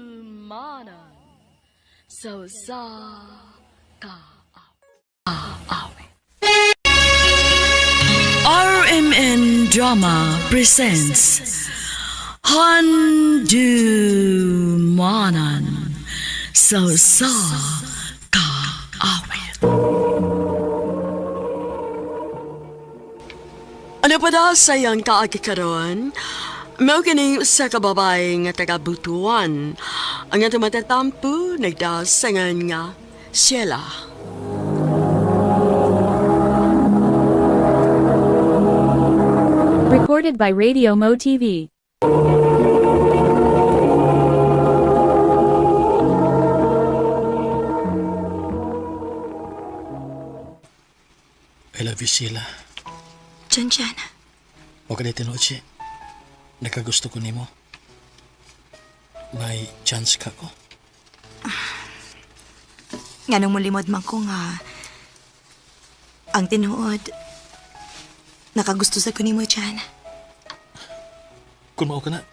Handumanan sa usa ka awit. RMN Drama presents Handumanan sa usa ka awit. Ano pa daw sa iyang kaagi karon? Mao kining usa ka babae nga taga Butuan. Ang atong matatampo nagdasangan nga Sheila. Recorded by Radio Mo TV. I love you, Sheila. Jan, Jan. Huwag ka na tinuod, si. Nakagusto ko nimo. May chance ka ko. Nga nung mulimod man ko nga, ang tinuod, nakagusto sa ko nimo, Jan. Kung mao ka na,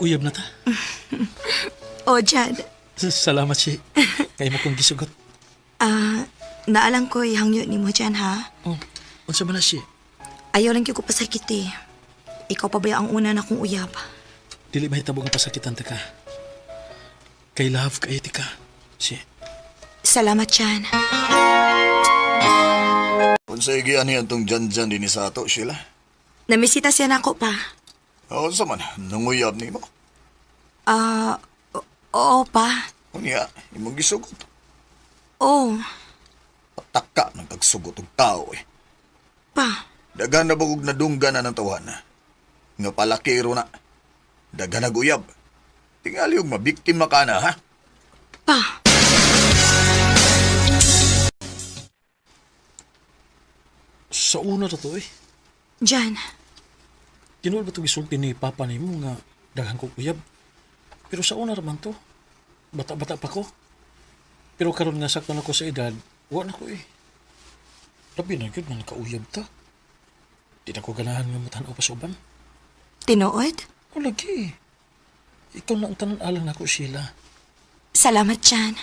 uyab na ta. O, Jan. Salamat, si. Kay mo kong gisugot. Naalang ko hangyo nimo, Jan, ha? Oh, unsa man na, si? Ayaw lang ko pasakit eh. Ikaw pa ba ang una na kong uyab? Dili mahitabo nga pasakitan ta ka. Kay love kay ka. Si. Salamat, Jan. Unsay giyan niya tong jan-jan din sa ato, Sheila? Namisita siya nako pa. Oo, unsa man, nanguyab nimo. Oo pa. Unya, imong gisugot. Oo, Pataka ng kagsugot og tao eh. pa. Daghan na bagog nadunggan na ng tawana. Nga palakiro na. Daghan na guyab. Tingali og mabiktima ka na, ha? Pa. Sa una to to eh. Jan, Tinuod ba ito gisulti ni Papa nimo nga daghan kong uyab? Pero sa una raman to. Bata-bata pa ko. Pero karon nga sakto na ko sa edad, wa na ko eh. Labi na gyud nga nakauyab ta. Di na ko ganahan nga matan-aw pa sa uban. tinuod? O lagi. Ikaw na ang tanan alang nako, Sheila. Salamat, Jan.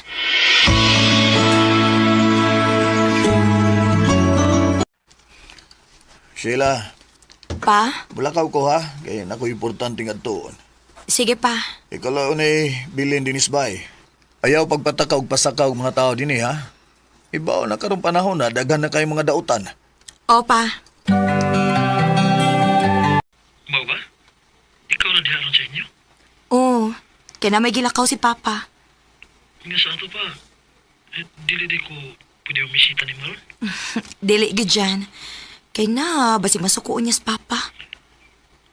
Sheila, Pa? bulakaw ko ha. Kay nako importante nga tuon. Sige pa. Ikaw lang ni bilin dinis bay. Ayaw pagpataka og pasaka og mga tao dinhi ha. Ibaw na karong panahon na daghan na kay mga dautan. O pa. Mao ba? Ikaw na diha sa inyo? Oo. Kaya na may gilakaw si Papa. Nga sa ato pa. Eh, dili di ko pwede umisita ni Maron. Dili gyud Jan. Kay na, basig masukuon niya si Papa.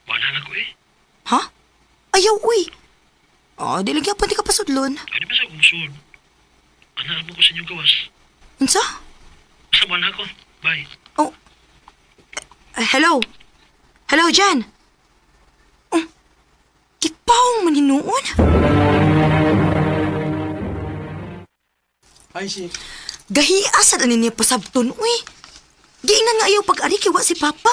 Wala na ko eh. Ha? Ayaw, uy. Oh, dili gyapon di ka pasudlon. Ano ba sa umusod? Ano mo ko sa inyong gawas? Unsa? Basta wala ko. Bye. Oh. Hello. Hello, Jan. Oh. Kipaw man hinuon. Ay, si. Gahiasa ani niya pasabton, uy. Giingnan nga ayaw pag-ari kay wa si Papa.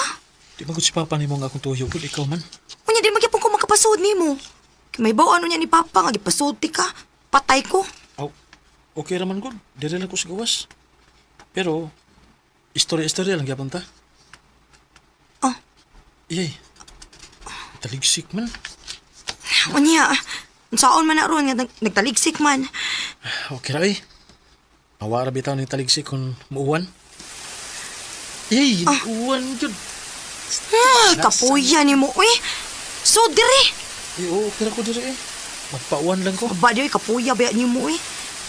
Di magod si Papa nimo nga akong tuyo. Kung ikaw man. Unya di magyapon ko makapasud nimo. Kay may bawaan unya ni Papa nga gipasud ti ka. Patay ko. Aw, okay raman gud. Dire lang ko sa gawas. Pero, istorya-istorya lang gyapon ta. Oh. Iyay. Taligsik man. Unya, unsaon man na ron nga nagtaligsik man. Okay ra eh. Mawa ra bitaw ni taligsik kung muuwan. Iyay, uwan jud. Ah, kapuya nimo uy. So dire. Eh, oo, okay ra ko dire eh. Magpauwan lang ko. Aba di kapuya ba nimo uy.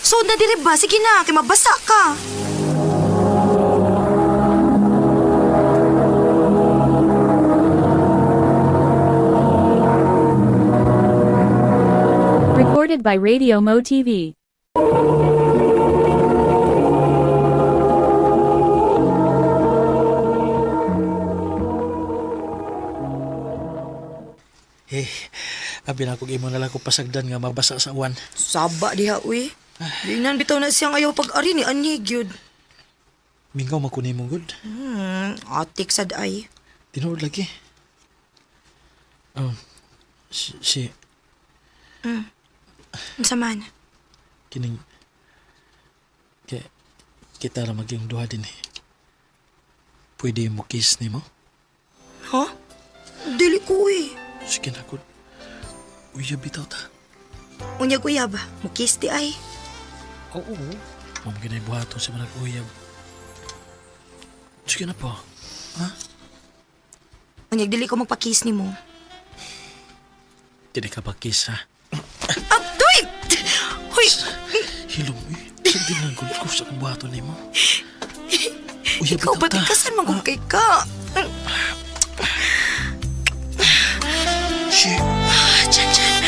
So na dire ba? Sige na, kay mabasa ka. Recorded by Radio Mo TV. Eh, abi na kog imo na lang ko pasagdan nga mabasa sa uwan. Saba diha uy. Giingnan bitaw na siyang ayaw pag-ari ni anhi gyud. Mingaw man ko nimo gud. Atik sad ay. Tinuod lagi. Si, si Unsa man? Kining kay kita ra maging duha din eh. Pwede mo kiss nimo? Ha? Dili ko eh. Sige na gud. Uyab bitaw ta. Unya uyab, mukis di ay. Oo. Mao man ginay buhaton sa mga uyab. Sige na po. Ha? Unya dili ko magpa-kiss nimo. Dili ka pa kiss ha. Abdoy! Hoy, Hilom eh. Sundin lang gud ko sa akong buhaton nimo. Uyab ikaw bitaw ba ta. di kasan man kay ka? Shit. Ah, Jan, Jan.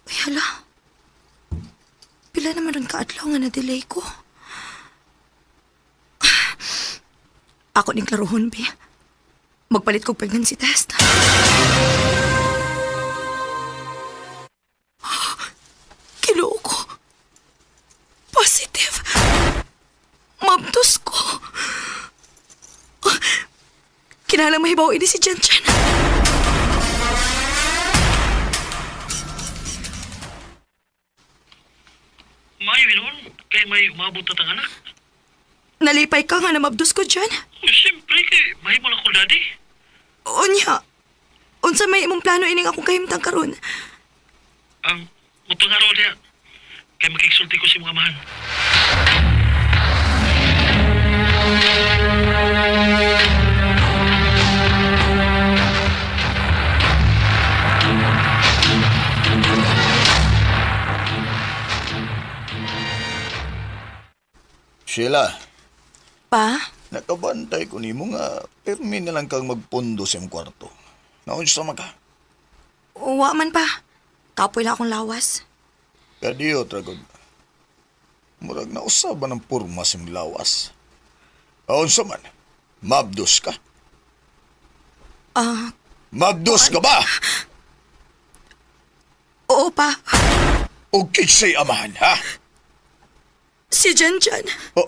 Uy, hala. Pila naman rin kaadlaw nga na-delay ko. Ako ning klarohon, be. Magpalit kog pregnancy test. Kiloo ko. Positive. Mabdos ko. Kinahanglan mahibaw ini si Jan Jan. Maayo noon, kay may umabot na tang anak. Nalipay ka nga na mabdos ko dyan. Siyempre, kay mahimo na ko daddy. Unya, unsa may imong plano ining akong kahimtang karon? Ang mupangaraw niya, kay makigsulti ko sa mga amahan. Sheila, Pa, nakabantay ko nimo nga pirmi na lang kang magpundo sa imong kwarto. Naunsa man ka? wa man pa. Kapoy lang akong lawas. Kadiyo, tragod. Murag na usaba ng purma sa imong lawas. Aunsa man? Mabdos ka? Ah, Mabdos ka ba? oo pa. O kinsay amahan, ha? Si Jan Jan. Oh,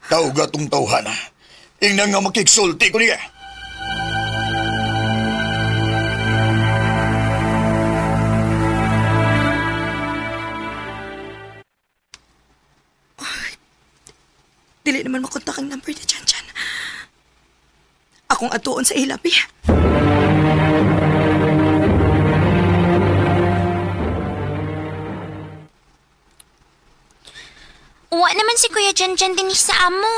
tawga tong tawhana. Ingnan nga makigsulti ko niya. Dili naman makontak ang number ni Jan Jan. Akong atuon sa ilabi. Uwa naman si Kuya Jan Jan din sa amo.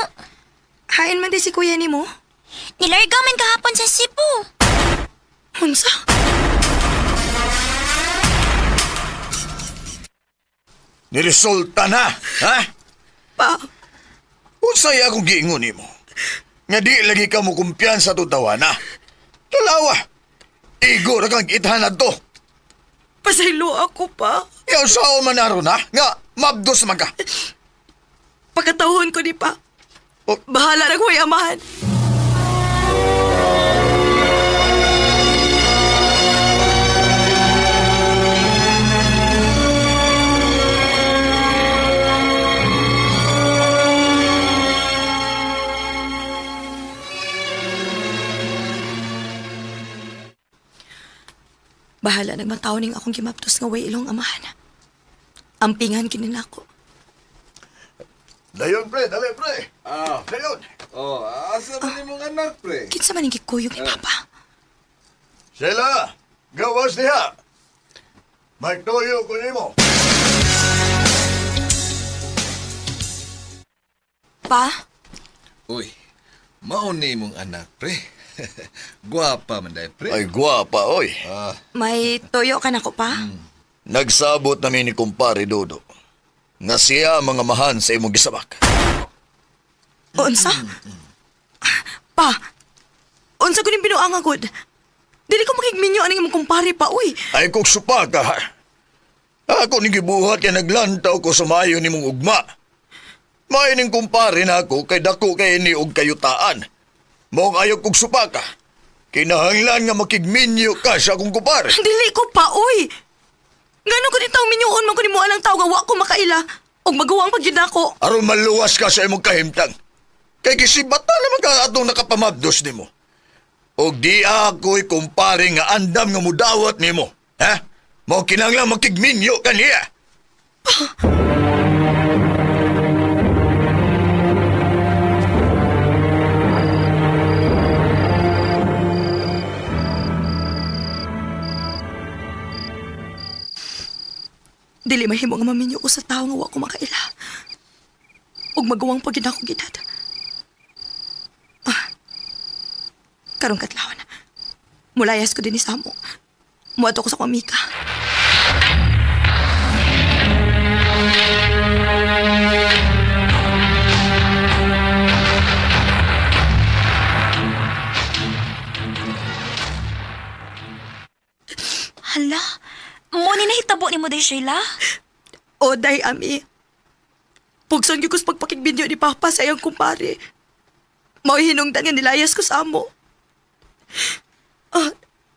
Hain man di si kuya nimo. Nilarga man kahapon sa Cebu. Unsa? Niresulta na, ha? Pa, Unsay akong giingon nimo? Nga di lagi ka mo kumpiyansa to tawana. Talawa. Igo ra kang ithanan to. pasaylo ako pa. Yaw sao man aron ha? Nga mabdos man ka. Pagkatawon ko ni pa. Oh. Bahala na ko'y amahan. Bahala nagmataw ning akong gimaptos nga way ilong amahan. Ampingan kini nako. Dayon pre, dali pre. Ah. Dayon. Oh, asa man imong anak, pre? Kinsa man ang gikuyog ni Papa? Sheila, gawas diha. May tuyo ko nimo. Pa, Uy, mao ni imong anak, pre. Guwapa man day, pre. Ay gwapa oy. Ah, may tuyo ka nako pa? Nagsabot nami ni kumpare Dodo. Nga siya mga mahan sa imong gisabak. Unsa? Pa, unsa ko ning binuang agad? Dili ko makigminyo aning imong kumpare pa, uy. Ay kung supaka ha. Ako ni gibuhat kay naglantaw ko sa maayo nimong ugma. Maayo ning kumpare na ako kay dako kay ni og kayutaan. Maong ayaw kog supaka. Kinahanglan nga makigminyo ka sa akong kumpare. Dili ko pa, uy. Minyoon man ko nimo anang tawo nga wa ko makaila ug maguwang pag gyud nako. Aron maluwas ka sa imong kahimtang. Kay kisibata naman ka atong nakapamabdos nimo. Og di ako'y kumpare nga andam nga mudawat nimo. Ha? Mao kinahanglan makigminyo kaniya. Dili mahimo nga maminyo ko sa tawo nga wa ko makaila. Ug maguwang pag gyud ako gidad. Ah. Karong katlawon. Mulayas ko din sa amo. Muadto ko sa akong amika. Hala, mo ni nahitabo nimo day, Sheila? O, day, ami. Pugson gyud ko sa pagpakigbidyo ni Papa sa iyang kumpare. Mao'y hinungdan nga nilayas ko sa amo. Ah,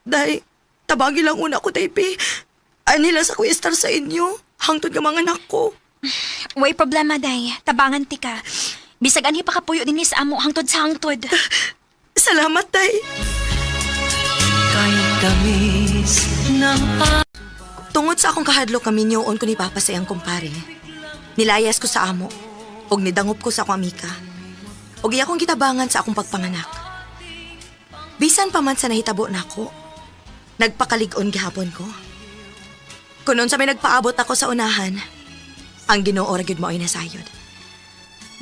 day, tabagi lang una ko, day, pi. Ani lang sa kuya star sa inyo. Hangtod nga mga anak ko. Way problema, day. Tabangan ti ka. Bisag anhi pa kapuyo dinhi sa amo hangtod sa hangtod. Salamat, day. Tungod sa akong kahadlok kami niyoon ko ni Papa sa iyang kumpare. Nilayas ko sa amo, ug nidangop ko sa akong amika. Ug iya akong gitabangan sa akong pagpanganak. Bisan pa man sa nahitabo nako, nagpakalig-on gihapon ko. Kun unsa may nagpaabot ako sa unahan, ang Ginoo ra gyud mao'y nasayod.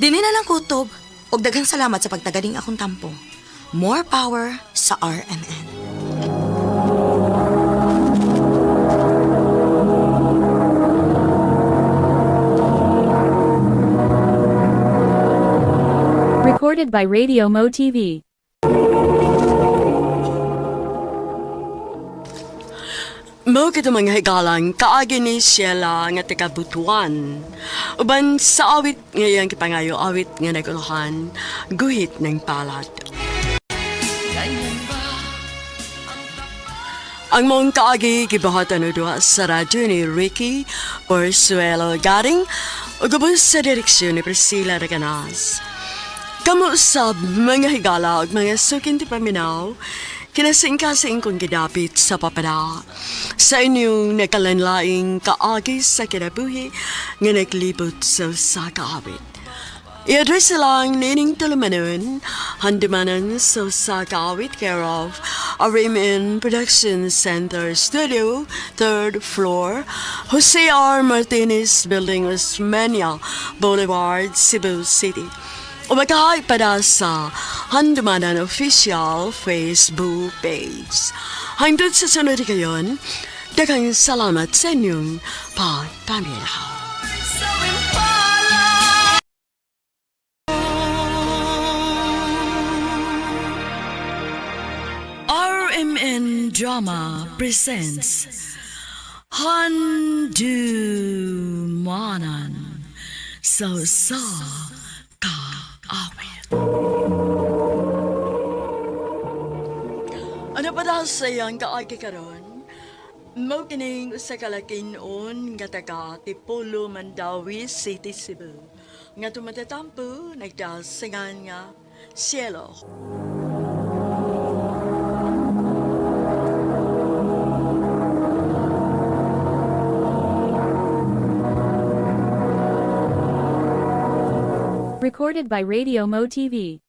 Dinhi na lang kutob, ug daghang salamat sa pagtagaling akong tampo. More power sa RMN. Recorded by Radio Mo TV. Mao kito mga higalang kaagi ni Sheila nga taga Butuan. Uban sa awit nga iyang gipangayo awit nga naguluhan, guhit ng palad. Ang mong kaagi gibuhatan og duha sa radyo ni Ricky Porsuelo Garing ug ubos sa direksyon ni Priscilla Reganas. Kamo sab mga higala ug mga suking ti paminaw, kinasingkasing kong gidapit sa papada. Sa inyong nakalanlaing kaagi sa kinabuhi nga naglibot sa usa ka awit. I-address lang nining tulumanon, handumanan sa usa ka awit care of RMN Production Center Studio, 3rd floor, Jose R. Martinez Building, Osmeña Boulevard, Cebu City. O magkahay pada sa Handumanan Official Facebook page. Hangtod sa sunod kayon, daghang salamat sa inyong pagpaminaw. RMN Drama presents Handumanan sa Usa Ka Awit. Ano pa daw sa iyang kaagi karon? Mao kining usa ka lakinon nga taga Tipolo, Mandaue City, Cebu. Nga tumatatampo nagdasingan nga Cielo. Recorded by Radio Mo TV.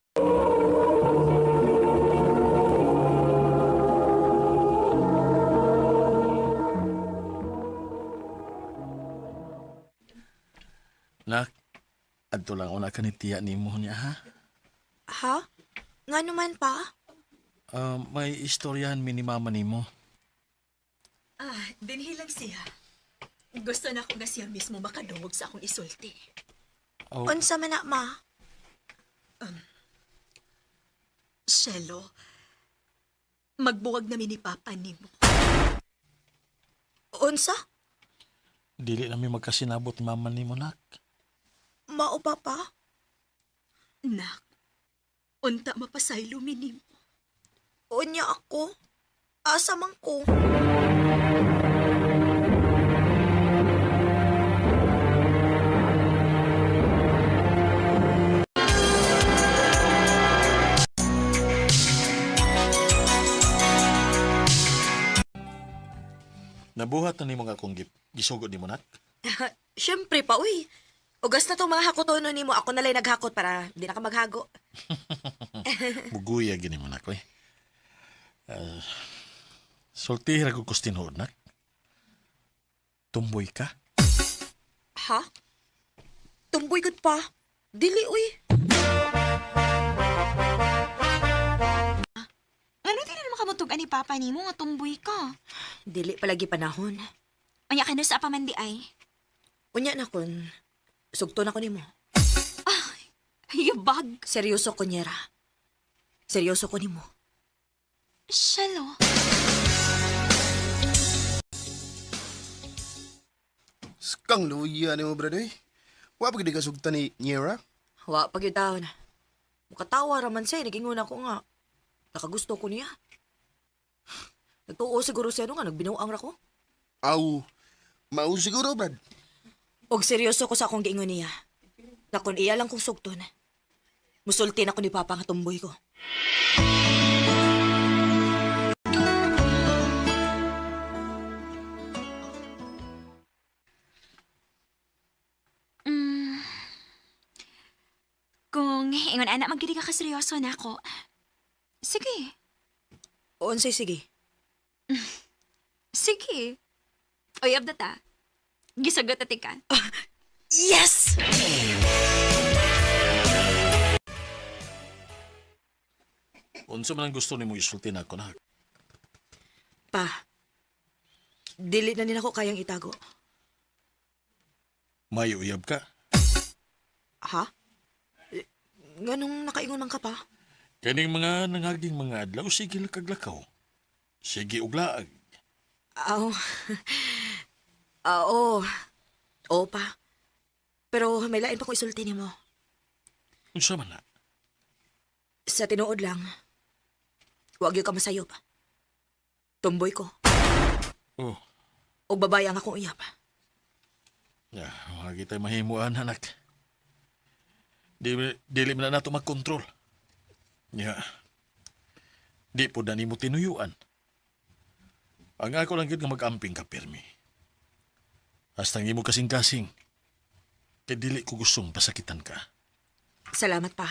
Nak, adto lang una ka ni tiya nimo niya ha. Ha? Nga naman pa? Ah, may istoryahan mi ni mama nimo. Ah, dinhi lang siya. Gusto na ko nga siya mismo makadungog sa akong isulti. Oh, Unsa man na, ma? Shelo, magbuwag na mi ni Papa nimo. Unsa? Dili na mi magkasinabot ni mama nimo, nak. Mao ba pa? Nak, unta mapasaylo mi nimo. Unya ako. Asa man ko? Nabuhat na nimo nga akong gisugod nimo, nak. Siyempre pa, uy. Ugas na tong mga hakotono nimo, ako nalay naghakot para di na ka maghago. Muguya gini mo, nak, oy. Sulti ra ko tinuod, nak. Tumboy ka? Ha? Tumboy gud pa. Dili, uy. Ano din naman kamutug ani papa nimo nga tumboy ka? Dili palagi panahon. Unya ka sa pa man diay. Unya na kun, sugto na ko nimo. Yabag. Seryoso ko, Nyera. Seryoso ko nimo. Shelo. Skang luya ni mo, brad, eh. Wa pa gid ka sugtan ni Nyera? Wa pag yun taon. Mukatawa raman siya, nagingon ako nga. Nakagusto ko niya. Nagtuo siguro siya no nga, nagbinuang ra ko. Aw, mao siguro, brad. Og seryoso ko sa akong giingon niya. Na kung iya lang kong sugton, musulti na ko ni Papa nga tumboy ko. Kung ingon anak magyud ka kaseryoso na ako. Sige. Unsay sige. Sige. Uyab na ta. Gisagot na ka. Yes! Unsa man ang gusto nimo isulti nako, nak? Pa, dili na nila ko kayang itago. May uyab ka. Ha? Eh, nganong nakaingon man ka pa? Kaning mga nangaging mga adlaw, sige lakaglakaw. Sige uglaag. Aw. Oo. Oo pa. Pero may lain pa kong isulti nimo. Unsa man na? Sa tinuod lang, wag gyud ka masayop. Tumboy ko. Oh, Og babae ang akong uyab. ya, wala kita'y mahimuan, anak. Dili man na nato magkontrol. Ya. Di po na nimo tinuyuan. Ang ako lang gyud nga mag-amping ka, pirmi. Hasta ang imo kasing-kasing. Kay dili ko gustong pasakitan ka. Salamat pa.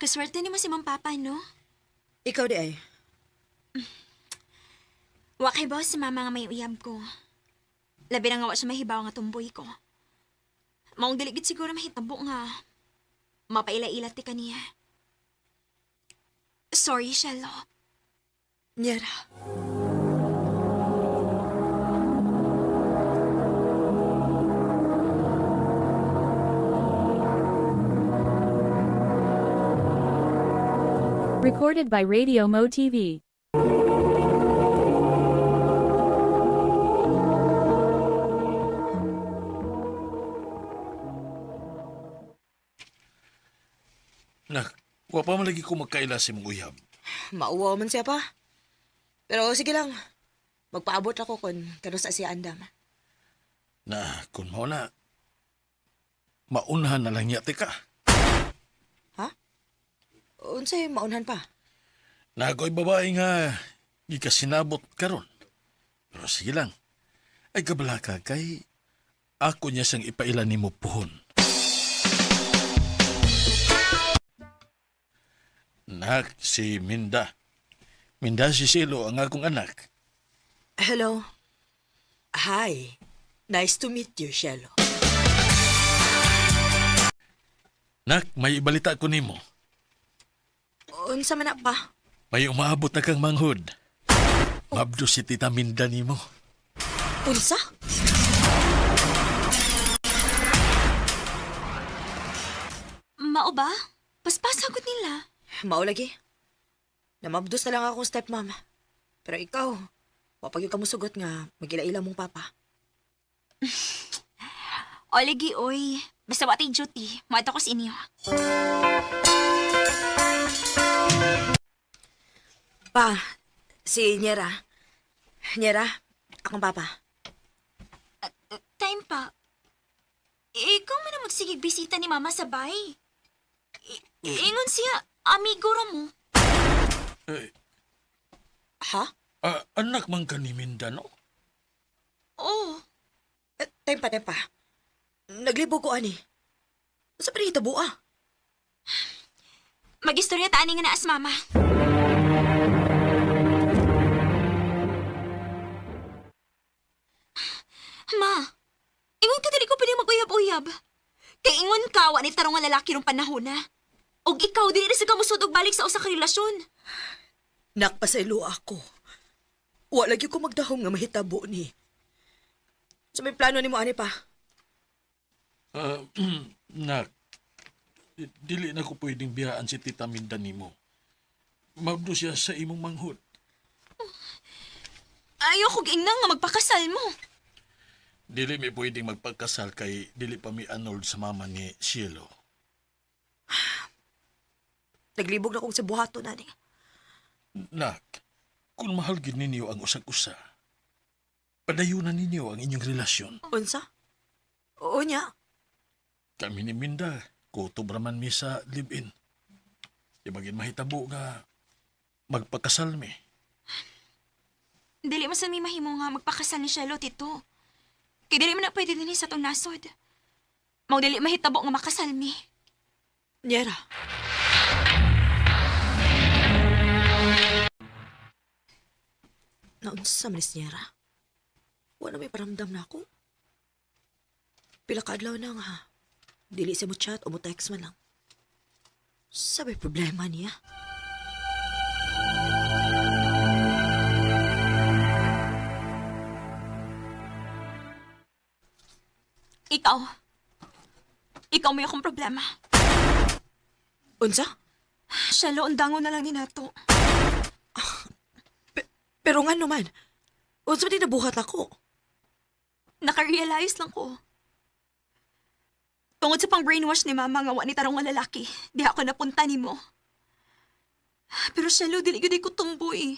Kaswerte nimo si Ma'am Papa, no? Ikaw di ay. Wa kay ba si mama nga may uyab ko. Labi na nga wa siya mahibaw nga tumboy ko. Maong dili gid siguro mahitabo nga mapaila-ila ti kaniya. Sorry, Shelo. Nyera. Recorded by Radio Mo TV. Nak, wa pa man lagi ko magkaila sa imong uyab. Mauwaw man siya pa. Pero sige lang. Magpaabot ako kung kano sa siya andam. Na, kung mao na, maunhan na lang niya ka. Ha? Unsay maunhan pa? Nagoy babae nga, gikasinabot karon. Pero sige lang, ay kabala ka kay ako niya siyang ipailan nimo puhon. Nak, si Minda. Minda si Silo ang akong anak. Hello. Hi. Nice to meet you, Shelo. Nak, may ibalita ko nimo. Unsa man na pa? May umaabot na kang manghod. Mabdo si Tita Minda nimo. Unsa? Mao ba? Paspasagot nila. Mao lagi. Namabdos na lang akong stepmom. Pero ikaw, wapag yung kamusugot nga magila-ila mong papa. O lagi, oy. Basta wa tay duty. Moadto ko sa inyo. Pa, si Nyera. Nyera, akong papa. Time pa. Ikaw man ang magsigig bisita ni Mama sa bay. Ingon siya, amigo ra mo. Eh, Ha? Anak man ka ni Minda, no? Oh, Eh, tempa, tempa. Naglibog ko ani. Sa pinahitabo ah. Magistorya ta ani nga naas, Mama. Ma, ingon ka dili ko pwede mag-uyab-uyab. Kay ingon ka, wa ni tarong nga lalaki rong panahon na. Og ikaw, dili na sa kamusod og balik sa usa ka relasyon. Nakpasaylo ako. Wa lagi ko magdahom nga mahitabo ni. Sa may plano nimo ani pa. Ah, nak, dili na ko pwedeng biyaan si Tita Minda nimo. Mabdo siya sa imong manghud. Ayaw kog ingnan nga magpakasal mo. Dili mi pwedeng magpagkasal kay dili pa mi annulled sa mama ni Cielo. Naglibog na kong sa buhaton ani. Nak, kung mahal gid ninyo ang usag-usa, padayunan ninyo ang inyong relasyon. Unsa? Oo niya. Kami ni Minda, kutob raman mi sa live-in. Di bagin mahitabo nga magpakasal mi. Dili man sa mi mahimo nga magpakasal ni Shelo, Tito. Kay dili man na pwede dinhi sa tong nasod. Mao dili mahitabo nga makasal mi. Nyera. Naunsa man ni Nyera? Wala may paramdam na ako. Pila ka adlaw na nga. Dili siya mo chat o mo text man lang. Sabi problema niya. Ikaw. Ikaw may akong problema. Unsa? Shelo, undango na lang ni nato. Pero nga naman, unsa man din nabuhat ako? Naka-realize lang ko. Tungod sa pang-brainwash ni Mama nga wa ni tarong nga lalaki, di ako napunta nimo. Pero Shelo, dili gyud ko tumboy.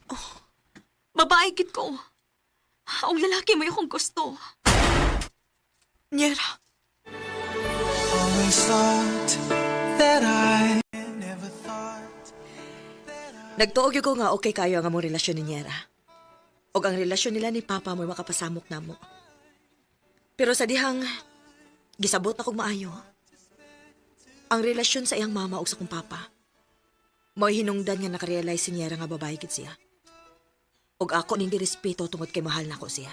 Oh, babae gid ko. Ang lalaki mo akong gusto. Nyera. Nagtuog gyud ko nga okay kayo ang among relasyon ni Nyera. Og ang relasyon nila ni Papa mo'y makapasamok namo. Pero sa dihang gisabot na kog maayo. Ang relasyon sa iyang mama ug sa kong papa. Mo'y hinungdan nga nakarealize si Nyera nga babae gid siya. Og ako ning girespeto tungod kay mahal nako siya.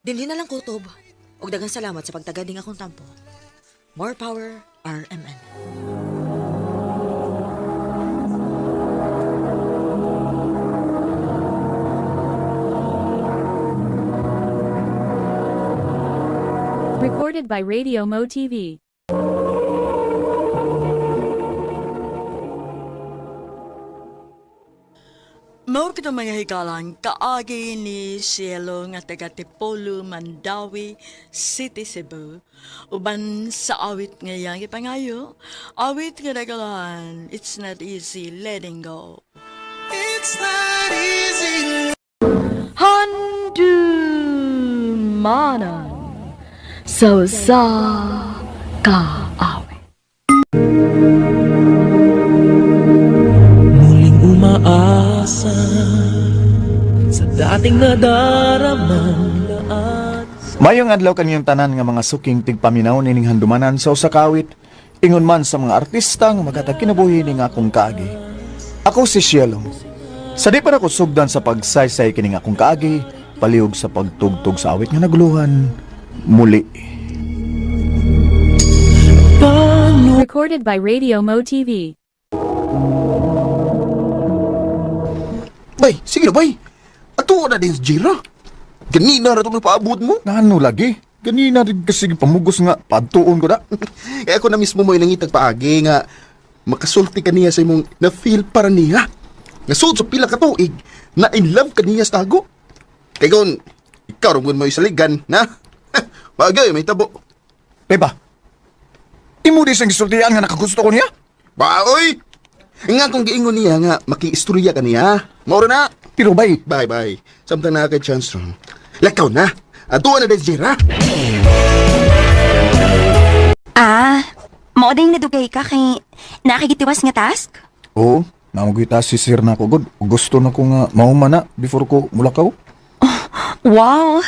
Dinhi na lang kutob. Og daghang salamat sa pagtagad ning akong tampo. More power, RMN. Recorded by Radio Mo TV. Mao kito mga higalan, kaagi ni Cielo nga taga Tipolo, Mandawi City, Cebu. Uban sa awit nga iyang ipangayo, awit nga nagalahan, It's Not Easy Letting Go. It's not easy. Handumanan sa usa ka awit. Muling umaasa sa dating nadaramang lahat. Mayong adlaw kaniyong tanan nga mga suking tigpaminaw nining handumanan sa usa ka awit, ingon man sa mga artista nga magatag kinabuhi ning akong kaagi. Ako si Cielo. Sa di pa nako sugdan sa pagsaysay kining akong kaagi, palihog sa pagtugtog sa awit nga naguluhan, muli. Recorded by Radio Mo TV. Bay, sige na bay. Ato na din si Jira. Ganina ra itong napaabot mo. Ngano lagi? Ganina rin kasi pamugos nga padtuon ko da. Kaya ako na mismo mo'y nangitag paagi nga makasulti ka niya sa imong na-feel para niya. Nasud sa pila ka tuig na in love ka niya sa tago. Kay kon, ikaw ron mo isaligan, na? Bagay, may tabo. Beba, imo di siyang gisultian nga nakagusto ko niya? Baoy! Nga kung giingon niya nga makiistorya ka niya. Mauro na. Pero bay, Bye bye. Samtang na kay chance ron. Lakaw na. Ato na din si Jira. Mao ding nadugay ka kay nakagitiwas nga task? Oo, namugita si sir na ako, god. Gusto na ko nga mauma na before ko mulakaw. Wow!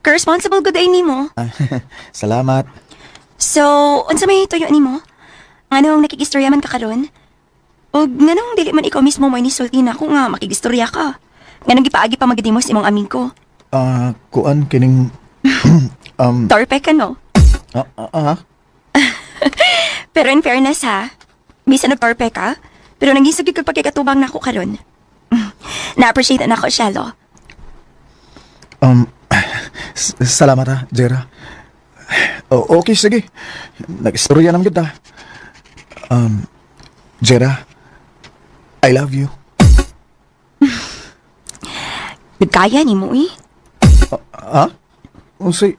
Ka-responsible good ay nimo. Salamat. So, unsa may tuyo nimo? Nganong nakikistorya man ka karon? Og nganong dili man ikaw mismo mo inisulti na ako nga makigistorya ka? Nganong gipaagi pa magdimos imong amigo? Ah, kuan kining Torpe ka no? ah, ah, ah, Pero in fairness ha, bisan nagtorpe ka, pero nangisog gyud kag pagkikatubang nako karon. Na-appreciate na ako, Shelo. um salamat ha, Jera. Oh, okay, sige. Nag-istorya naman kita. Jera, I love you. Nagkaya ni mo eh. Ah? Unsay,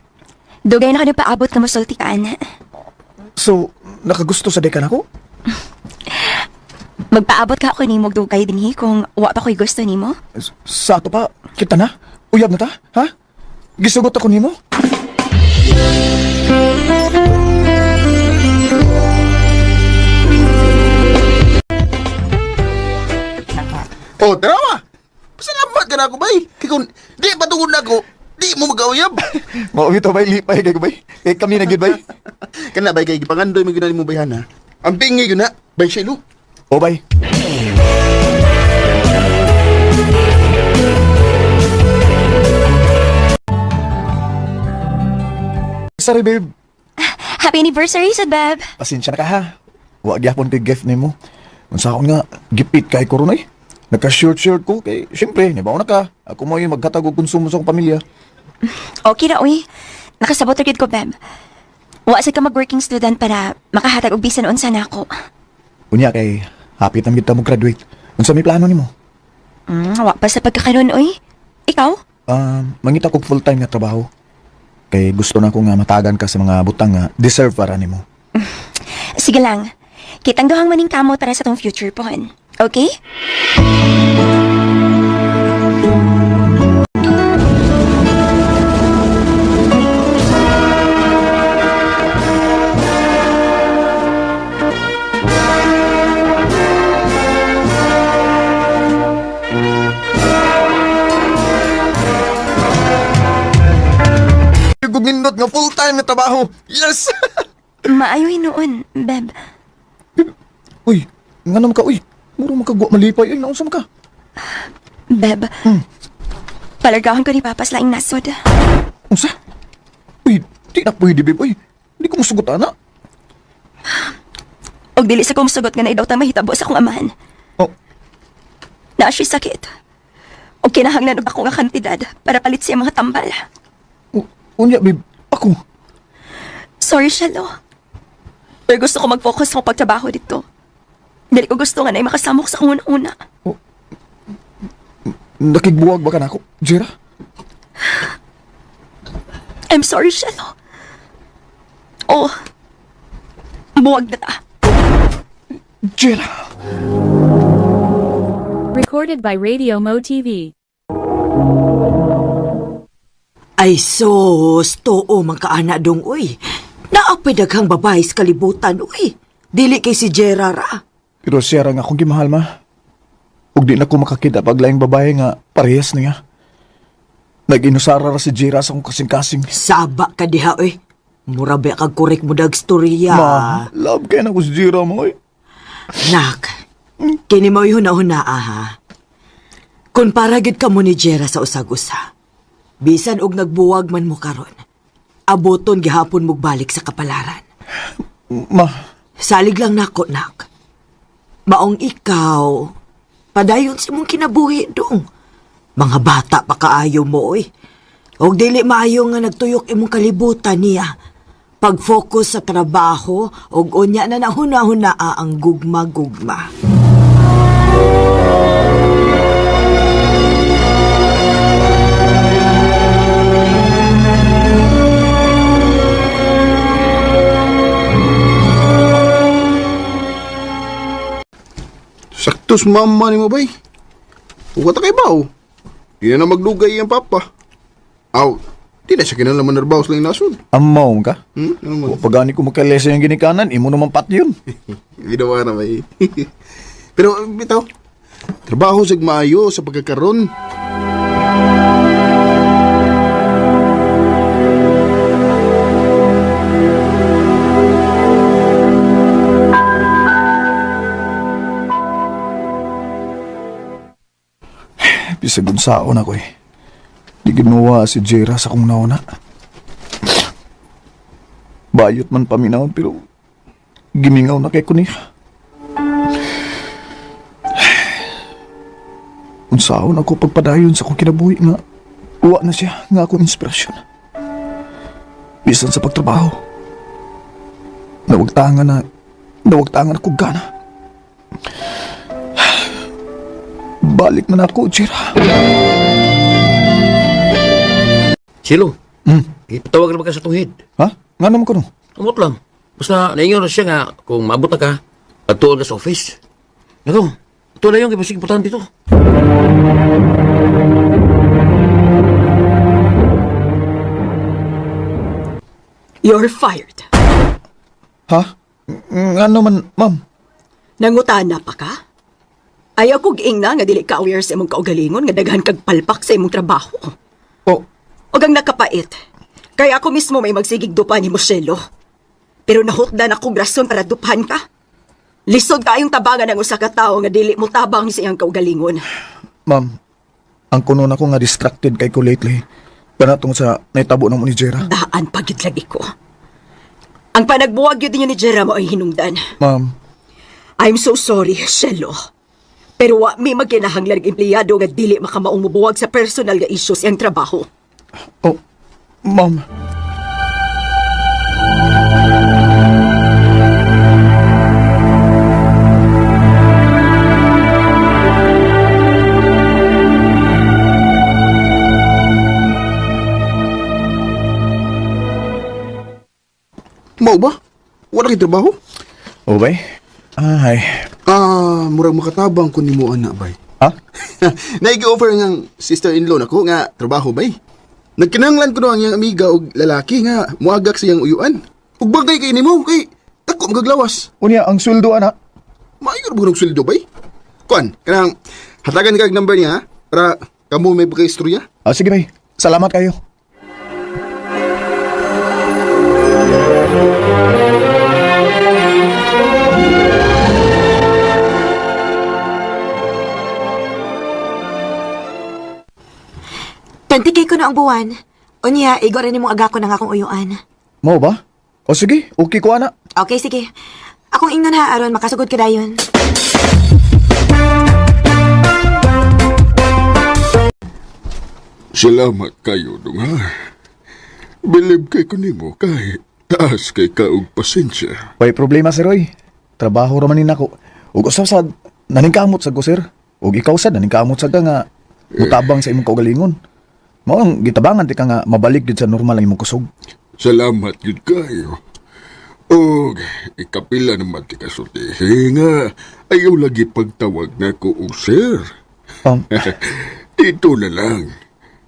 Dugay na ka nagpaabot nga mosulti ka, ana. So, nakagusto sa dekan ako? Magpaabot ka ako nimo og dugay dinhi kung wa pa ko'y gusto nimo. Sa ato pa, kita na? Uyab na ta? Ha? Gisugot ako nimo? Oh, tara ma. Pasalamat ka na ako, bay. Kay kung di patungod na ako, di mo magauyab. Mao to bay, lipay kay ko bay. Kay kami na gyud bay. Kana bay kay gipangandoy mo gyud na nimo bayhan ha. Ang bingi gyud na, bay Shelo. O bay. Sorry babe, Happy anniversary, sad beb. pasensya na ka ha. Wa gyapon kay gift nimo. Unsa akon nga gipit kay ko ron ay. Nagka-short-short ko kay syempre nibaw na ka. Ako mo yung maghatag og konsumo sa akong pamilya. Okay ra uy. Nakasabot ra gyud ko, beb. Wa sad ka mag-working student para makahatag og bisan unsa nako. Unya kay hapit na kita mo graduate. Unsa may plano nimo? Wa pa sa pagkakaroon, uy. Ikaw? Mangita kog full-time nga trabaho. Kay gusto na ko nga matagan ka sa mga butang nga deserve para nimo. Sige lang. Kitang duhang maning kamot para sa tong future pohon. Okay? Kung nindot nga full-time nga trabaho. Yes! Maayo hinuon, beb. Uy, nga naman ka, uy. Muro man ka guwa malipay, uy, naunsa man ka? Beb. Palargahon ko ni Papa sa laing nasod. Unsa? Uy, di na pwede, babe, uy. Di ko musugot, ana. Og dili sa kong sugot nga naidaw ta mahitabo sa akong amahan. Oh. Naa siya'y sakit. Og kinahanglan og ako nga kantidad para palit siya mga tambal. Unya, babe, ako. Sorry, Shelo. Pero gusto ko mag-focus sa akong pagtrabaho dito. Dili ko gusto nga na makasamok sa akong una-una. Nakigbuwag ba ka na ako, Jera? I'm sorry, Shelo. Oh, buwag na ta. Jera! Recorded by Radio Mo TV. Ay sus, tuo man kaana dong uy. Naapay daghang babae sa kalibutan uy. Dili kay si Gerard ah. Pero siya ra nga akong gimahal, ma. Ug di na ko makakita pag laing babae nga parehas niya. Nag-inusara ra si Jera sa akong kasing-kasing. Saba ka diha uy. Mura ba kag korek mo dag storya. Ma, love kay na ko si Jera mo, uy. Nak, kini mo huna-huna ha. Kung para gid ka mo ni Jera sa usag-usa, bisan og nagbuwag man mo karon, aboton gihapon mo balik sa kapalaran. Ma. Salig lang nako, nak. Maong ikaw, padayon sa mong kinabuhi dong. Mga bata pa kaayo mo, oy. Og dili maayo nga nagtuyok imong kalibutan niya. Pag-focus sa trabaho, og unya na nahuna-huna ang gugma-gugma. Saktos mama ni mo, bay. Huwag ta kay baw. Di na magdugay ang papa. Aw, Di na siya kinahanglan manarbaho sa laing nasod. Amaw ka? Ano man? Pagani ko makalesa yung ginikanan, imo naman pat yun. Ginawa na may. Pero bitaw, trabaho sa maayo sa pagkakaroon. Bisag unsaon ako eh. Di ginawa si Jera sa kong nauna. Bayot man paminaw pero gimingaw na kay ko niya. Unsaon ako pagpadayon sa akong kinabuhi nga uwa na siya nga akong inspirasyon. Bisan sa pagtrabaho. Nawagtangan ako gana. Balik na na ako, Jera. Silo, ipatawag na ba ka sa tunghid? Ha? Nga naman ko no? Amot lang. Basta naingon na siya nga kung maabot na ka, atuon ka sa office. Nako, ito na yung kibasig importante dito. You're fired. Ha? Nga naman, ma'am. Nangutana pa ka? Ayaw ko giingna nga dili ka aware sa imong kaugalingon nga daghan kag palpak sa imong trabaho. Oh. Og ang nakapait. Kaya ako mismo may magsigig dupa ni Moshelo. Pero nahutdan akong rason para dupahan ka. Lisod kayong tabangan ang usa ka tawo nga dili mo tabang sa iyang kaugalingon. Ma'am, ang kuno na ko nga distracted kay ko lately. Kana tungod sa naitabo na mo ni Jera. Daan pagid lagi ko. Ang panagbuwag yun ni Jera mo ay hinungdan. Ma'am. I'm so sorry, Shelo. Pero wa mi magkinahanglan og empleyado nga dili makamaong mobuwag sa personal nga issues iyang trabaho. Oh, ma'am. Mao ba? Wala kay trabaho? Oh, bay. Ay. Ah, murag makatabang ko nimo anak bay. Ha? Naigi-offer ng sister-in-law nako nga trabaho bay. Nagkinahanglan ko no ang iyang amiga og lalaki nga muagak sa iyang uyuan. Ug bagay kay nimo kay dako magaglawas. Unya ang sweldo ana. Maayo ra ba og sweldo bay? Kuan, kanang hatagan kag number niya ha, para kamo may pagkaistorya. Ah, sige bay. Salamat kayo. Tantikay ko na ang buwan. Unya, igo rin nimong aga ko ng akong uyuan. Mao ba? O sige, okay ko ana. Okay, sige. Akong ingnon ha, aron makasugod ka dayon. Salamat kayo, dong ha. Bilib kay ko nimo kay taas kay ka og pasensya. Way problema sir oy. Trabaho ra man ni nako. Ug usab sad naningkamot sad ko sir. Ug ikaw sad naningkamot sad ka nga mutabang sa imong kaugalingon. Mao ang gitabangan ti ka nga mabalik gid sa normal ang imong kusog. Salamat gyud kayo. Og ikapila naman ti kasultihi nga ayaw lagi pagtawag nako og sir. Dito na lang.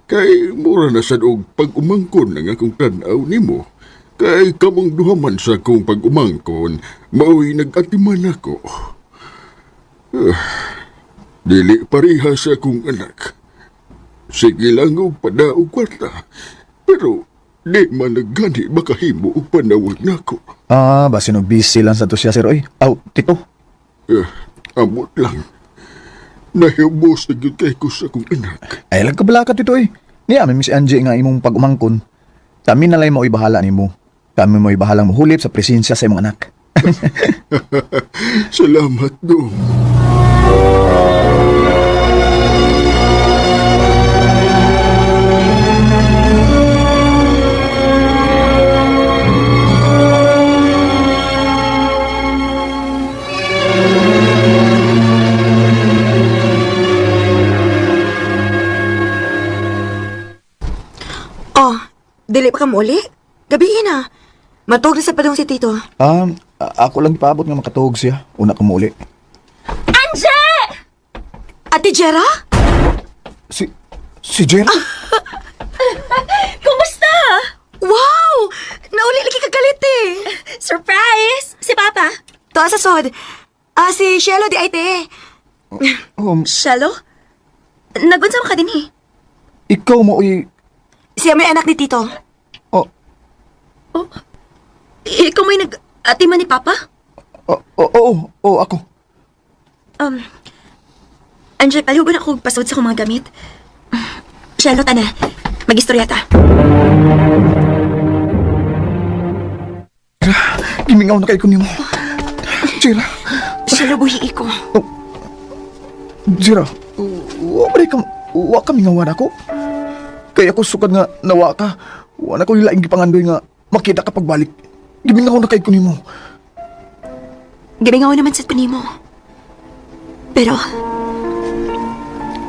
Kay mura na sad og pag-umangkon ang akong tan-aw nimo. Kay kamong duha man sa akong pag-umangkon, mao'y nag-atiman ako. Dili pareha sa akong anak. Sige lang og padaog kwarta. Pero di man naggani makahimo og panawag nako. Ah, basin og busy lang sa to siya sir oy. Aw, tito. Amot lang. Nahibos na gyud kay ko sa akong anak. Ay lang kabala ka tito oy. Niya mi si Angie nga imong pag-umangkon. Kami na lang mao'y bahala nimo. Kami mo'y bahalang mohulip sa presensya sa imong anak. Salamat, dong. Oh, dili pa ka muli? Gabiin na. Matug na sa padong si Tito. Ako lang ipaabot nga makatuog siya. Una ko muli. Anje! Ate Jera? Si Jera? Kumusta? Nauli lagi kagalit eh. Surprise! Si Papa. Tuwa sa sod. Ah, si Shelo di ay te. Shelo? Nagunsa man ka din eh. Ikaw mo uy. Siya may anak ni Tito. Oh. Oh, ikaw may nag-atiman ni Papa? Oo, oo, ako. Anjay, palihugon ako pasod sa akong mga gamit. Shelo, tana. Mag-istorya ta. Gimingaw na kay ko nimo. Jira. Shelo, buhi ko. Jira, wa ka mingawan ako. Kaya ako sukad nga nawa ka. Wa na ko laing gipangandoy nga makita ka pagbalik. Gimingaw na kay ko nimo. Gimingaw naman sa nimo. Pero,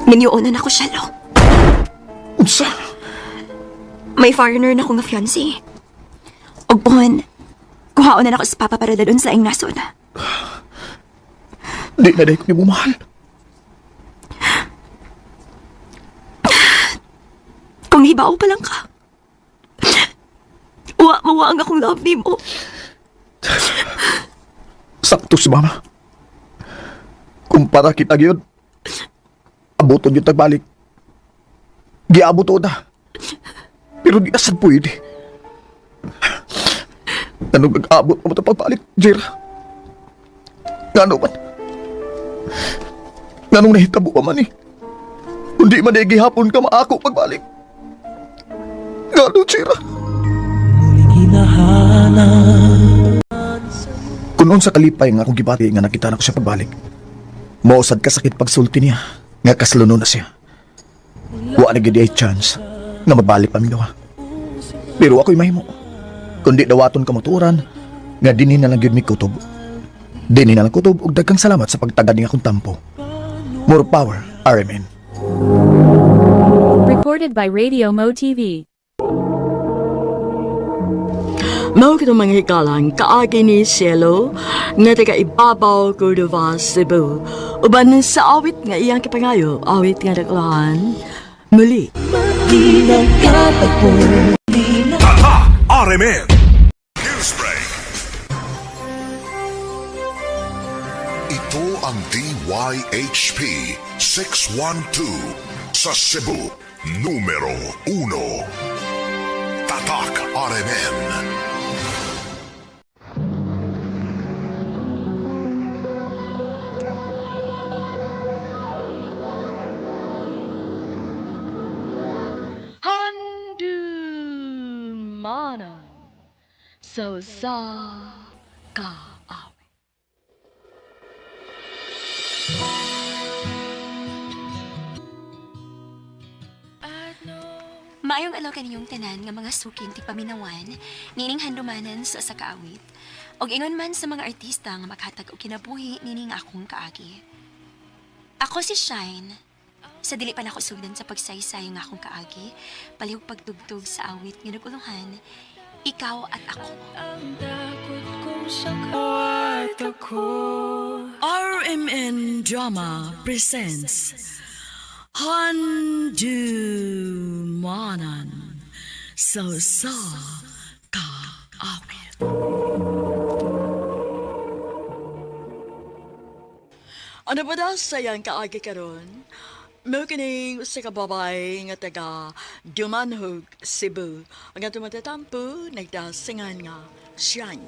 minyoon na ako, Shelo. Unsa? May foreigner na ko nga fiancé. Og buwan, kuhaon na ako sa papa para dadun sa laing nasod. Di na dahil ko nimo mahal. Kung hibaw pa lang ka, wa mawa ang akong love nimo. Sakto si mama. Kumpara kita gyud. Abuton yung tagbalik. Giabot o na. Pero di na sad pwede. Anong nag-abot mo ito pagbalik, Jira? Ngano man? Nganong nahitabo pa man eh? Kundi man eh, gihapon ka maako pagbalik. Ngano, Jira? Kung sa kalipay nga akong gibati nga nakita na ko siya pagbalik, mausad ka sakit pagsulti niya, nga kasluno na siya. Wa na gyud ay chance nga mabalik pa mi duha. Pero ako'y mahimo. Kundi dawaton kamuturan, nga dinhi na lang gyud mi kutob. Dinhi na lang kutob ug daghang salamat sa pagtagad ning akong tampo. More power, RMN. Recorded by Radio Mo TV. Mao kitong mga hikalang kaagi ni Cielo nga taga Ibabaw, Cordova, Cebu. Uban sa awit nga iyang kipangayo, awit nga dakulahan, muli. Tatak RMN Newsbreak. Ito ang DYHP 612 sa Cebu, numero 1. Tatak RMN. Handumanan sa usa ka awit. Maayong alaw kaniyong tanan nga mga suking tigpaminawan, nining handumanan sa usa ka awit. Og ingon man sa mga artista nga makatag og kinabuhi nining akong kaagi. Ako si Shine. Sa dili pa nako sugdan sa pagsaysay nga akong kaagi, palihog pagtugtog sa awit nga nagulungan, ikaw at ako. RMN Drama presents Handumanan sa usa ka awit. Ano ba daw sayang kaagi karon? Mao kining usa ka babae nga taga Dumanhog, Cebu. Ang atong matatampo nagdasingan nga Shine.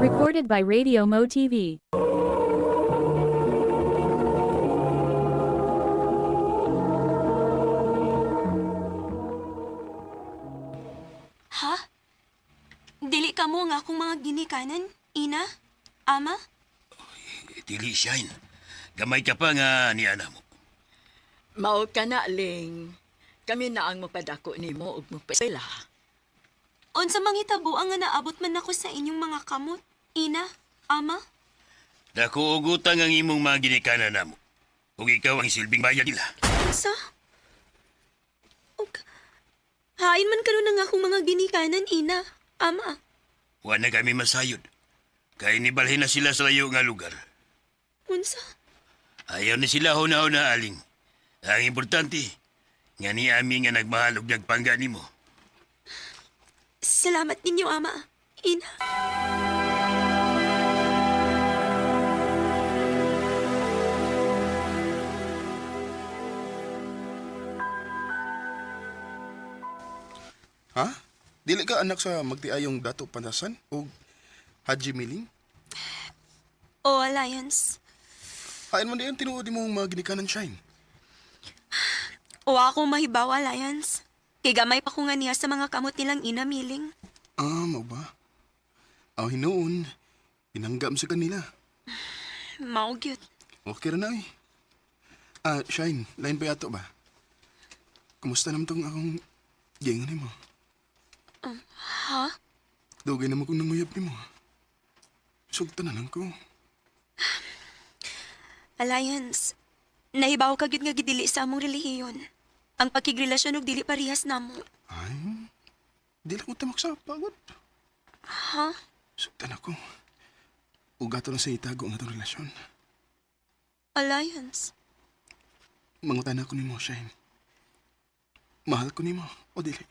Recorded by Radio Mo TV. Ha? Dili ka mo nga akong mga ginikanan, ina, ama? Dili, Shine. Gamay ka pa nga ni ana mo. Mao ka na, Ling. Kami na ang mapadako nimo ug magpasila. Unsa manghitabo ang nga naabot man ako sa inyong mga kamot, ina, ama? Dako og utang ang imong mga ginikanan namo. Ug ikaw ang silbing bayad nila. Unsa? Og hain man karon ang akong mga ginikanan, ina, ama. Wa na kami masayod. Kay nibalhin na sila sa layo nga lugar. Unsa? Ayaw ni sila huna-huna, Aling. Ang importante, nga ni ami nga nagmahal og nagpangga nimo. Salamat ninyo, ama. Ina. Ha? Dili ka anak sa magtiayong Dato Pandasan o Haji Miling? O, Alliance. Hain man diyan tinuod imong mga ginikanan, Shine. O ako mahibaw, Alliance. Kay gamay pa ko nga niya sa mga kamot nilang ina, Miling. Ah, mao ba? Aw hinuon, pinanggam sa kanila. Mao gyud. Okay ra na eh. Ah, Shine, line pa yato ba? Kumusta naman tong akong gingon nimo? Ha? Dugay naman kong nanguyab nimo. Sugtan na lang ko. Alliance, nahibaw ka gyud nga gidili sa among relihiyon. Ang pakigrelasyon og dili parehas namo. Ay, dili ko tamak sa pagod. Ha? Sugtan ako. Ugato na sa itago ang atong relasyon. Alliance. Mangutan ako nimo, Shine. Mahal ko nimo, o dili.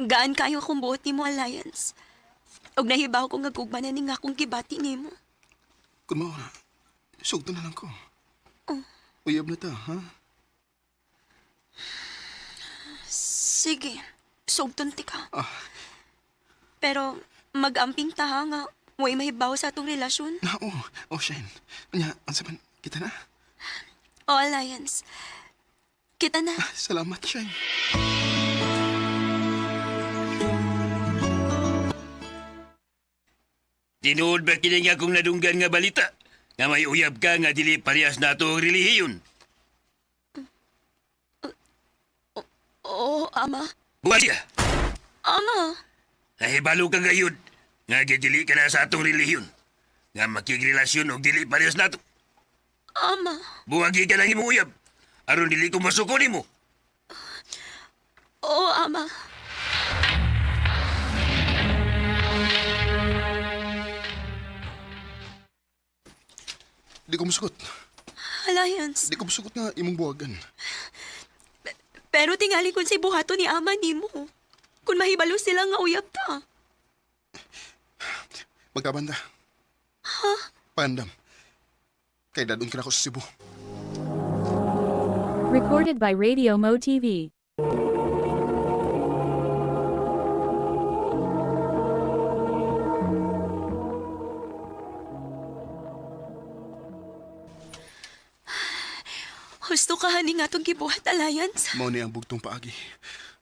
Gaan kayo akong buot nimo, Alliance. Og nahibaw ko nga gugma na ni nga akong gibati nimo. Kung mao na, sugtan na lang ko. Oh. Uyab na ta, ha? Sige, sugton ti ka. Ah. Pero mag-amping ta ha nga way mahibaw sa atong relasyon. Na, oh, oh, Shine. Nya, unsa man, kita na. O, Alliance. Kita na. Salamat, Shine. Tinuod ba kini nga kung nadunggan nga balita? Nga may uyab ka nga dili parehas nato ang relihiyon. Oo, ama. Buhat siya. Ama. Nahibalo ka gayud nga gidili ka na sa atong relihiyon. Nga makigrelasyon og dili parehas nato. Ama. Buwagi ka lang imong uyab. Aron dili ko masuko nimo. Oo, ama. Di ko musugot. Alliance. Di ko musugot nga imong buwagan. Pero tingali kun say buhaton ni ama nimo. Kung mahibalo sila nga uyab ta. Magkabanda. Ha? Pandam. Kay dadun ka na ako sa Cebu. Recorded by Radio Mo TV. Husto ka hani nga atong gibuhat, Alliance. Mao ni ang bugtong paagi.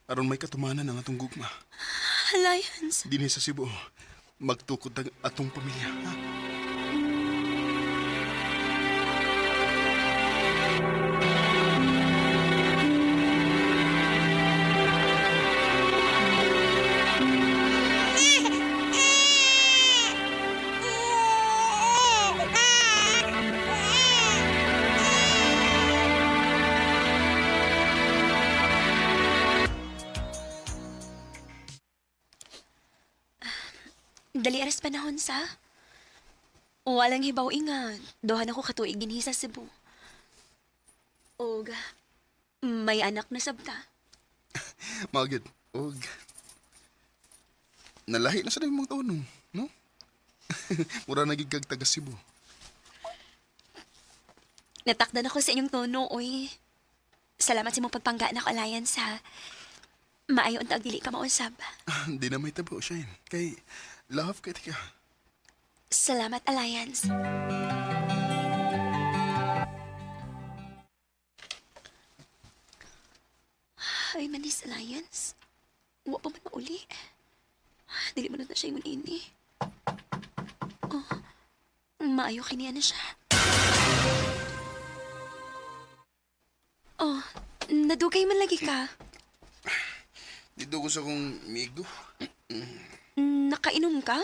Aron may katumanan ang atong gugma. Alliance. Dinhi sa Cebu, magtukod ang atong pamilya. Ha? Dali aras panahon sa. Walang hibaw inga. Dohan ako katuig dinhi sa Cebu. Og may anak na sabta. Mao gyud. Og nalahi na sa imong taon, no? Mura na gid kag taga Cebu. Natakdan ako sa inyong tono, oy. Salamat sa imong pagpangga nako, Alliance, ha. Maayo unta dili ka mausab. Di na may tabo, Shine. Kay love kay tika. Salamat, Alliance. Ay, manis, Alliance. Wa pa man mauli. Dili man na siya ingon ini. Oh, maayo kiniya na siya. Oh, nadugay man lagi ka. Dito ko sa kong migo. Nakainom ka?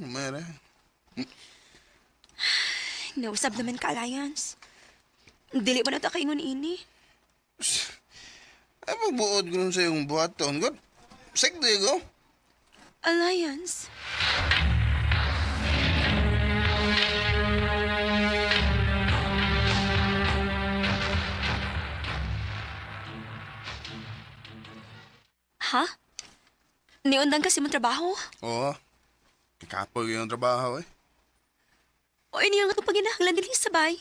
Mara. Nausab naman ka, Alliance. Dili pa na ta kaingon ini. Ay, pagbuod ko nun sa iyong buhaton. God, sikdi ko. Alliance. Ha? Niundang kasi mong trabaho? Oo. Kikapoy yung trabaho eh. O ini ang atong paginahanglan din sa bay.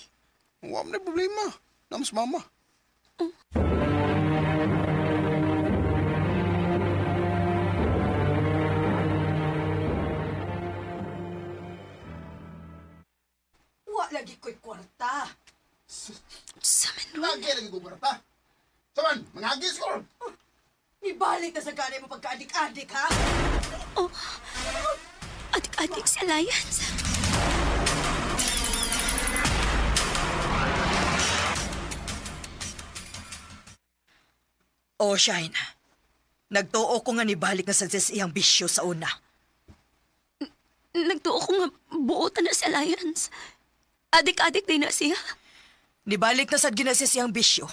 Wala mo na problema. Namas mama. Oh. Wa lagi ko'y kwarta. Saman ron. Lagi lagi ko kwarta. Saman, mangagis ko ron. Ibalik na sa ganay mo pagka-adik-adik, ha? Oh, adik-adik si Alliance. Oh, Shine. Nagtuo ko nga nibalik na sa Zes iyang bisyo sa una. Nagtuo ko nga buotan na si Alliance. Adik-adik din na siya. Nibalik na sad gina sis iyang bisyo.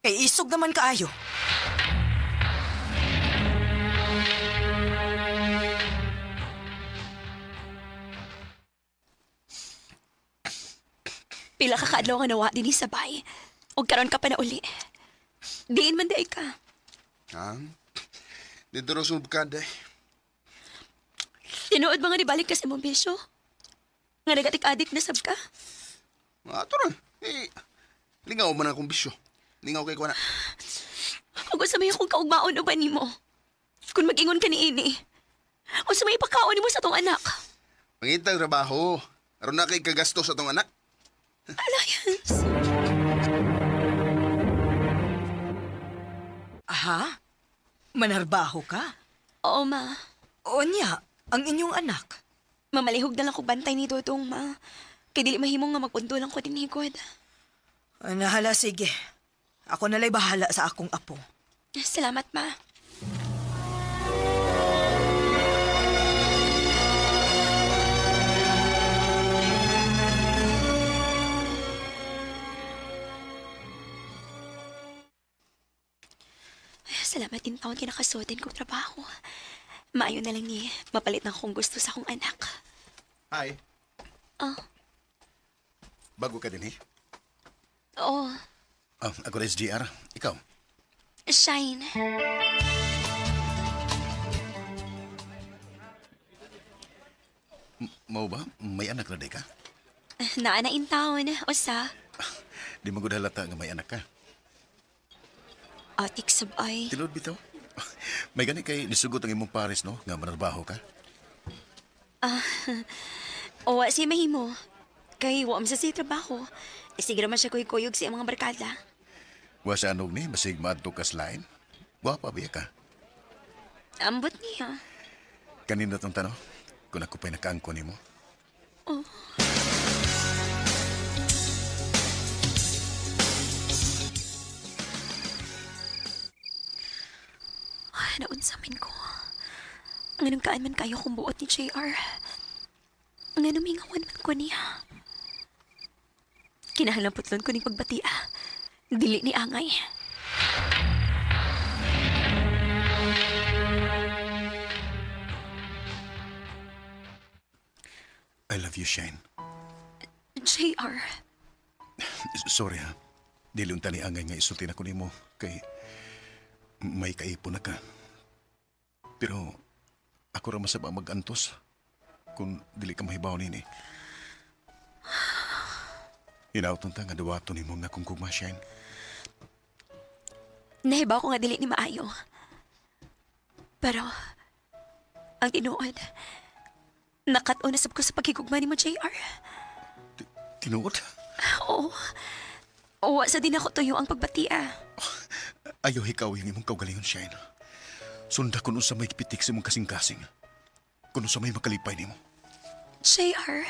Kay isog naman kaayo. Pila ka kaadlaw nga nawa din sabay. Og karon ka pa na uli. Diin man di ay ka. Ha? Dito ro subkad eh. Tinuod ba nga nibalik ka sa imong bisyo? Nga nagatik-adik na sab ka? Ato ron. Eh, lingaw man akong bisyo. Lingaw kay ko na. Ug unsa may akong kaugmaon uban nimo? Kung mag-ingon ka ni ini. Unsa may ipakaon nimo sa tong anak? Pangitang trabaho. Aron na kay kagasto sa tong anak. Alliance. Aha? Manarbaho ka? Oo, ma. O niya, ang inyong anak. Mamalihog na lang ko bantay ni Dodong, ma. Kay dili mahimo nga magpundo lang ko din higod. Nahala, sige. Ako nalay bahala sa akong apo. Salamat, ma. Ay, salamat din taon kinakasuotin kong trabaho. Maayo na lang ni mapalit na akong gusto sa akong anak. Hi. Oh, Bago ka din eh. oo. Oh, ako rin SGR. Ikaw? Shine. Mau ba? May anak na di ka? Naa na in town. Usa. Di mo gud halata nga may anak ka. Atik sabay. Tinuod bitaw. May gani kay nisugot ang imong pares no nga manarbaho ka. Ah, owa si mahimo. Kay wa man sa siya trabaho. E, sige naman siya kuy-kuyog sa iyang mga barkada. Wa sa anog ni basig maadto ka sa lain. Gwapa biya ka. Ambot niya. Kanina tong tano kung ako pa'y nakaangko nimo. Oh. Ay, naunsa man ko. Ang anong kaan man kayo kung buot ni JR. Ang anong mingawan man ko niya. Kinahanglan putlon ko ning pagbatia. Dili ni angay. I love you, Shane. JR, Sorry ha. Dili unta ni angay nga isulti na ko nimo kay may kaipon na ka. Pero ako ra masaba mag-antos kung dili ka mahibaw nini. Hinaut ta nga duwato nimo nga kung gugma, Shane. Nahibaw ko nga dili ni maayo. Pero, ang tinuod, nakat-on na sab ko sa pagkigugma nimo, JR. Tinuod? Oo. Wa sa din ako tuyo ang pagbatia. Ayaw hikaw yung imong kaugalingon, Shane. Sunda kun unsa may pitik sa imong kasing-kasing. Kun unsa may makalipay nimo. JR.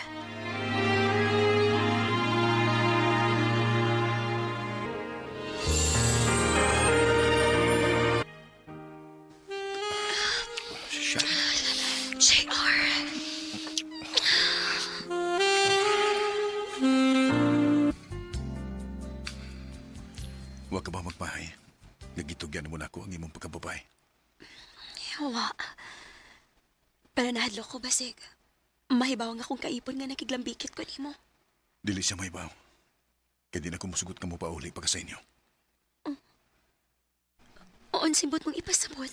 Shane. JR. Wa ka ba magpahay? Nagitugyan mo na ako ang imong pagkababay. Wa. Pero nahadlok ko basig. Mahibaw nga akong kaipon nga nakiglambikit ko nimo. Dili siya mahibaw. Kaya di na ko musugot ka mo pauli pa ka sa inyo. Oon simbot mong ipasabot.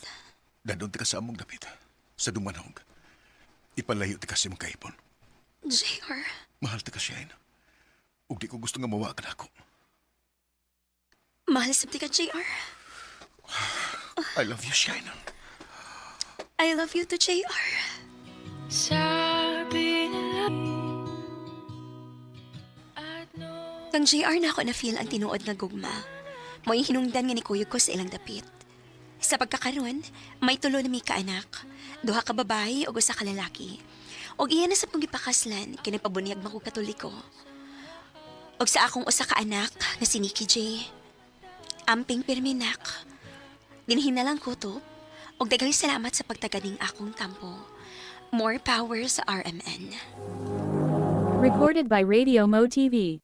Dadon ti ka sa among dapit. Sa dumanhog. Ipalayo ti ka sa imong kaipon. JR, Mahal ti ka, Shane. Ug di ko gusto nga mawa ka nako. Mahal sab ti ka, JR. I love you, Shane. I love you too, JR. Sabi nila. Kang JR na ako na-feel ang tinuod nga gugma. Mo'y hinungdan nga nikuyog ko sa ilang dapit. Sa pagkakaron, may tulo na mi kaanak. Duha ka babae ug usa ka lalaki. Og iya na sa kong gipakaslan kay nagpabunyag man ko Katoliko. Og sa akong usa ka anak nga si Nikki J. Amping pirminak. Dinhin na lang ko to. Og daghang salamat sa pagtaganing akong tampo. More power sa RMN. Recorded by Radio Mo TV.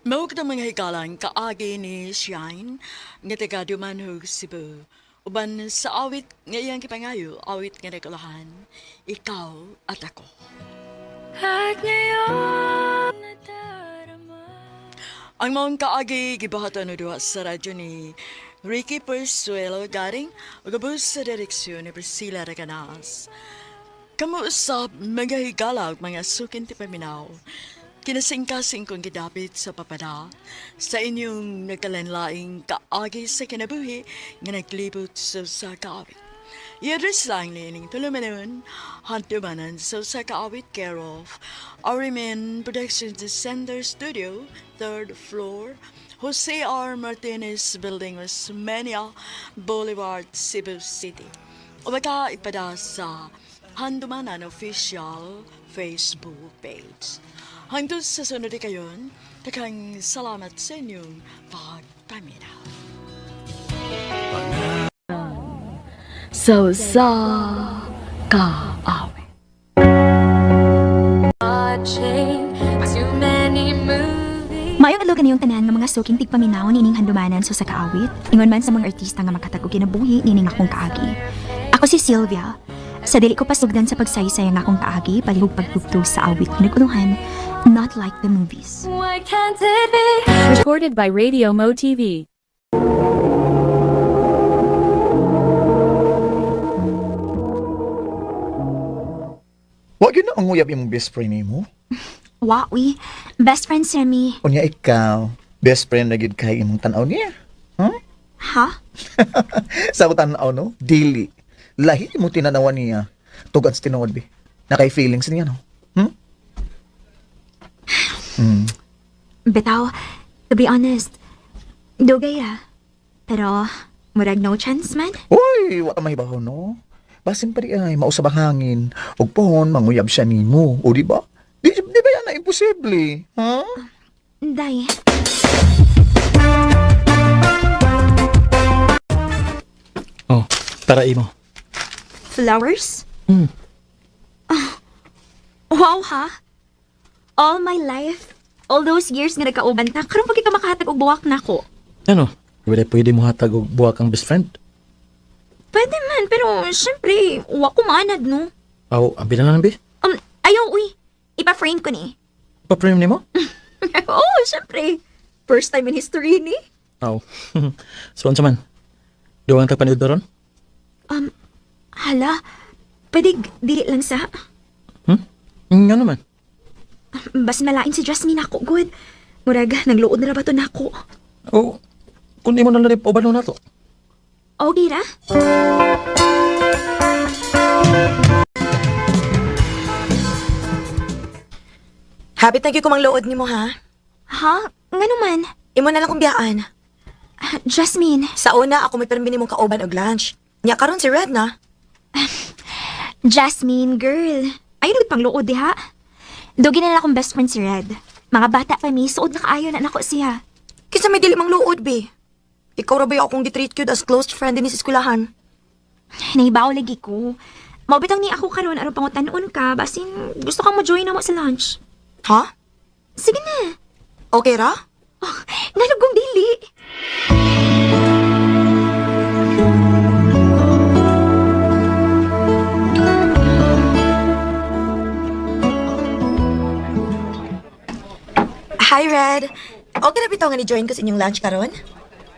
Mao kita mga hikalang kaagi ni Shine nga taga Dumanhog, Cebu. Uban sa awit nga iyang gipangayo, awit nga nagkulahan, ikaw at ako. At ngayon nadarama. Ang maong kaagi gibuhatan na duha sa radyo ni Ricky Persuelo Garing ug ubos sa direksyon ni Priscilla Reganas. Kamo usab mga higala ug mga sukin ti paminaw. Kinasingkasing kong gidapit sa papada sa inyong nagkalanlaing kaagi sa kinabuhi nga naglibot sa usa ka awit. I-address lang niining tulumanon, handumanan sa usa ka awit care of Arimen Productions Center Studio, third floor, Jose R. Martinez Building, Osmeña Boulevard, Cebu City. O baka ipada sa Handumanan Official Facebook page. Hangtod sa sunod kayon, takang salamat sa inyong pagpaminaw. So sa kaawit. Watching too many movies. Maayong adlaw kaniyong tanan nga mga suking tigpaminaw nining handumanan sa kaawit. Ingon man sa mga artista nga makatag og kinabuhi nining akong kaagi. Ako si Sylvia. Sa dili ko pasugdan sa pagsaysay ang akong kaagi, palihog pagtugtog sa awit nga naguluhan, Not Like the Movies. Why can't it be? Recorded by Radio Mo TV. Wa gyud na ang uyab imong best friend nimo. Wa, uy. Best friend si Remy. Unya ikaw, best friend na gyud kay imong tan-aw niya. Huh? Ha? Sa ako tan-aw no, dili. Lahi mo tinanawan niya. Tugad sa tinuod bi. Nakay feelings niya no. Hmm? Bitaw, to be honest, dugay ra. Pero, murag no chance man. Uy, wa ka mahibaw no. Basin pa di ay mausab ang hangin. Ug pohon manguyab siya nimo, o di ba? Di ba yan na imposible? Ha? Day. Oh, para imo. Flowers? Ah, wow, ha? All my life, all those years nga nagkauban ta, karon pag ka makahatag og buwak nako. Ano? Pwede, pwede mo hatag og buwak ang best friend? Pwede man, pero syempre, wa ko maanad, no? Aw, abi na lang, bi. Ayaw, uy. Ipa-frame ko ni. Pa-frame nimo? Oo, oh, syempre. First time in history ni. Aw. So, unsa man? Duwang tag paniud ron? Hala, pwede dili lang sa... Ngano man? Bas malain si Jasmine ako, good. Murag, nagluod na ra ba to nako? Oh, kung di mo na lang pauban na to. Okay ra? Habit na gyud ko mangluod nimo ha. Ha? Ngano man? Imo na lang kong biyaan. Jasmine. Sa una ako may permi nimong kauban og lunch. Nya karon si Red na. Jasmine, girl. Ayun ulit pang luod, diha. Dugi na lang akong best friend si Red. Mga bata pa mi, suod na kaayo na nako siya. Kinsa may dili mangluod be? Ikaw ra ba akong gitreat gyud as close friend dinhi sa eskwelahan? Nahibaw lagi ko. Maubitang ni ako karon aron pangutan-on ka, basin gusto kang mo join na mo sa lunch. Ha? Sige na. Okay ra? Oh, nganong dili. Hi Red. Okay ra bitaw nga ni join ko sa inyong lunch karon?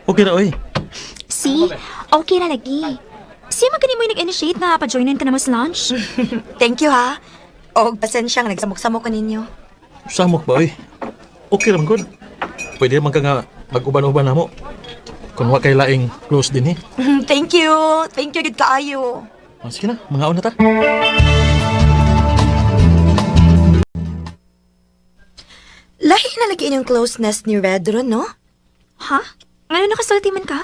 Okay ra, oy. See? Okay na lagi. Siya man kani mo yung nag-initiate na pa-joinin ka na mo sa lunch. Thank you ha. Og pasensya nga nagsamok-samok ko ninyo. Samok ba, oy? Okay lang, good. Pwede man ka nga mag-uban-uban na mo. Kung wa kay laing close din, eh. Thank you. Thank you gid kaayo. Oh, sige na, mga una ta. Lahi na lagi inyong closeness ni Red ron, no? Ha? Ano nakasulti man ka?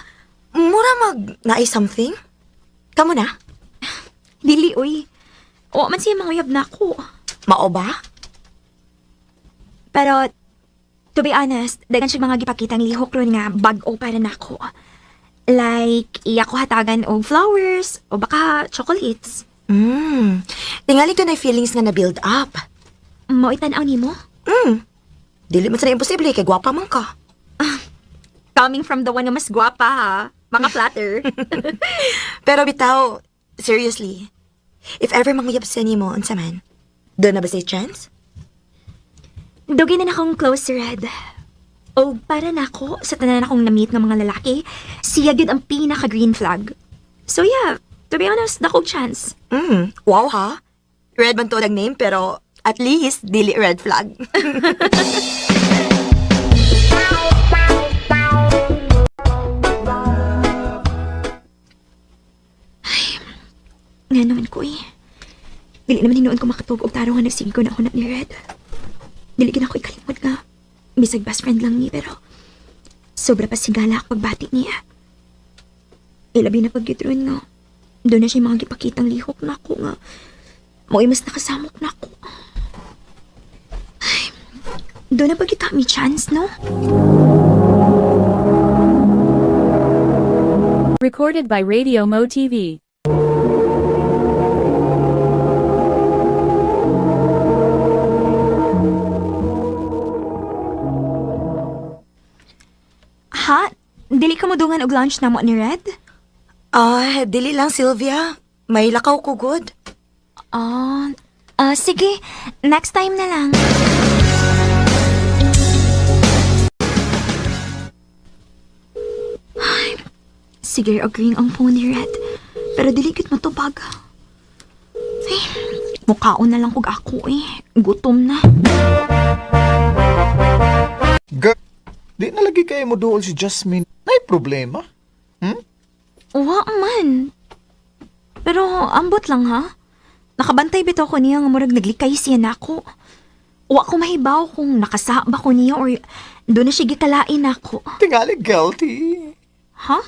Mura mag naay something? Kamo na? Dili, uy. O, man siya mga uyab na ako. Mao ba? Pero, to be honest, daghan siya mga gipakitang lihok ron nga bag-o para nako. Like, iya ko hatagan og flowers o baka chocolates. Tingali ko na feelings nga na-build up. Mao itan-aw nimo? Dili man sana imposible kay gwapa man ka. Coming from the one nga mas gwapa ha. Mga flatter. Pero bitaw, seriously, if ever manguyab sa nimo, unsa man, doon na ba say chance? Dugay na akong close si Red. O para nako sa tanan akong na-meet ng mga lalaki, siya gyud ang pinaka-green flag. So yeah, to be honest, dako chance. Wow ha? Red man to ang name pero at least dili red flag. Nga naman ko eh. Dili naman hinuon ko makatug og tarong nga nagsigo na ako na ni Red. Dili gid ako ikalimot nga. Bisag best friend lang ni pero sobra pa sigala ako pagbati niya. Ilabi na pagyudron nga. Doon na siya mga gipakitang lihok na ako nga. Mo'y mas nakasamok na ako. Ay, doon na pagkita mi chance, no? Recorded by Radio Mo TV. Ha? Dili ka mo dungan og lunch na mo ni Red? Ah, dili lang Sylvia. May lakaw ko good. Sige. Next time na lang. Ay, sige, agreeing ang phone ni Red. Pero dili gid matubag. Ay, mukhaon na lang kog ako eh. Gutom na. Girl, di na lagi kayo mo duol si Jasmine. Nay problema. Wa man. Pero ambot lang ha. Nakabantay bitaw ko niya nga murag naglikay siya nako. Wa ko mahibaw kung nakasaba ko niya or doon na siya gikalain nako. Tingali guilty. Ha?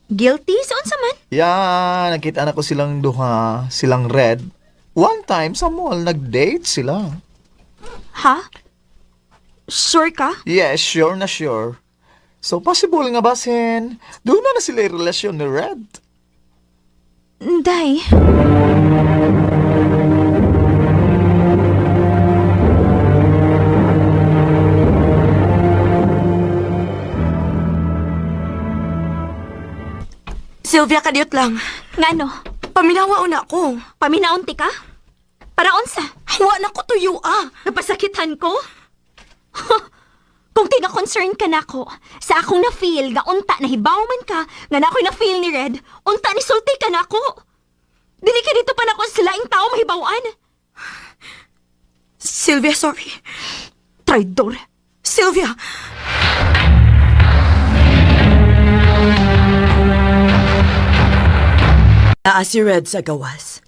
Guilty? Sa unsa man? Yan, nakita na ko silang duha, silang Red. One time sa mall, nag-date sila. Ha? Sure ka? Yes, sure na sure. So, possible nga basin, doon na na sila yung relasyon ni Red. Day. Sylvia, kadiyot lang. Ngano? Paminawa una ko. Paminaunti ka? Para unsa? Wa na ko tuyo ah. Napasakitan ko? Kung tiga-concern ka nako, sa akong na-feel, nga unta na hibaw man ka, nga na ako'y na-feel ni Red, unta ni sulti ka nako. Dili ka dito pa nako sa laing tao mahibawan. Sylvia, sorry. Traidor. Sylvia! Naa si Red sa gawas.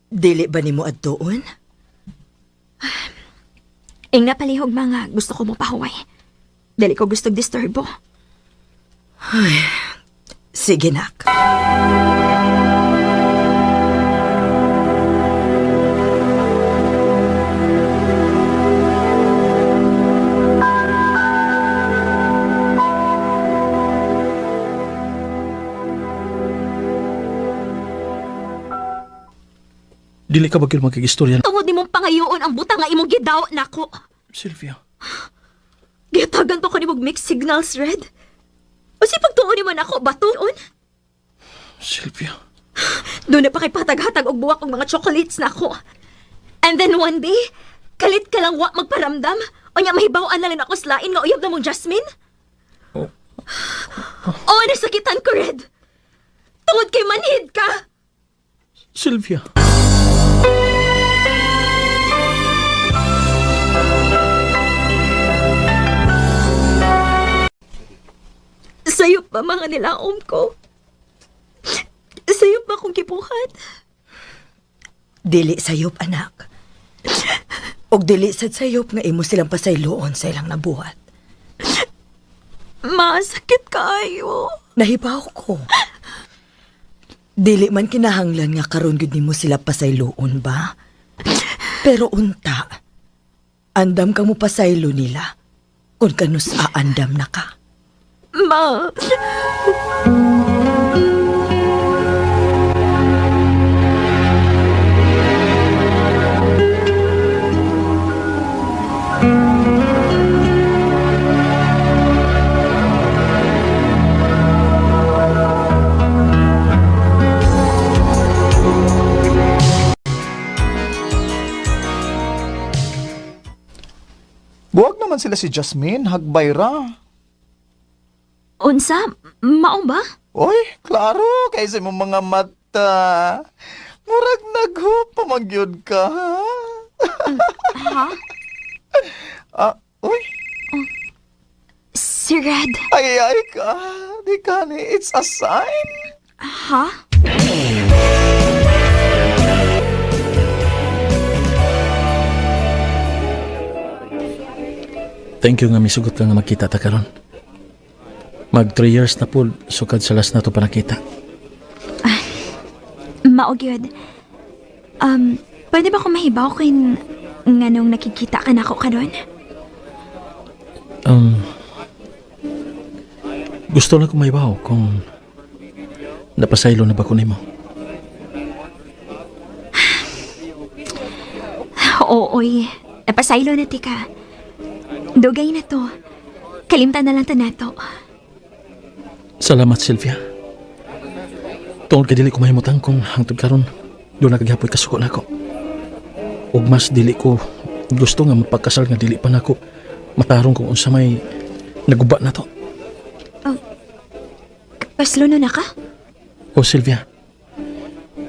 Dili ba nimo adtuon? Ing napalihog mga gusto ko mo pahuway. Dili ko gusto disturbo. Ay, sige nak. Dili ka ba gyud magkigistorya? Tungod nimong pangayoon ang butang nga imong gidaw nako. Sylvia. Gitagan pa ko nimog mixed signals, Red. O si pagtuon nimo nako batuon? Sylvia. Doon na pa kay pataghatag og buwak og mga chocolates nako. And then one day, kalit ka lang wa magparamdam. O nya mahibaw-an na lang ako sa lain nga uyab na mong Jasmine. Oh. Oo, nasakitan ko, Red. Tungod kay manhid ka. Sylvia. Sa'yo pa mga nilaom ko. Sa'yo pa akong gibuhat. Dili sayop, anak. Og dili sad sayop nga imo silang pasayloon sa ilang nabuhat. Masakit kaayo. Nahibaw ko. Dili man kinahanglan nga karon gyud nimo sila pasayloon ba? Pero unta, andam kang mopasaylo nila kung kanus aandam na ka. Ma. Buwag naman sila si Jasmine, hagbay ra. Unsa? Maong ba? Oy, klaro, kaysa imong mga mata. Murag naghupa magyud ka, ha? Ha? Ah, uy. Si Red. Ay, ay ka. Di ka ni, it's a sign. Ha? Thank you nga misugot ka nga magkita ta karon. Mag 3 years na po, sukad sa last na to pa nakita. Mao gyud. Pwede ba ko mahibaw kay nganong nakikita ka nako karon? Gusto lang ko mahibaw kung napasaylo na ba ko nimo. Oo, oy. Napasaylo na tika. Dugay na to. Kalimtan na lang ta nato. Salamat, Sylvia. Tungod kay dili ko mahimutang kung hangtod karon doon nagaghapoy kasuko nako. Ug mas dili ko gusto nga mapagkasal nga dili pa nako matarong kung unsa may naguba na to. Pasluno na ka? O Sylvia,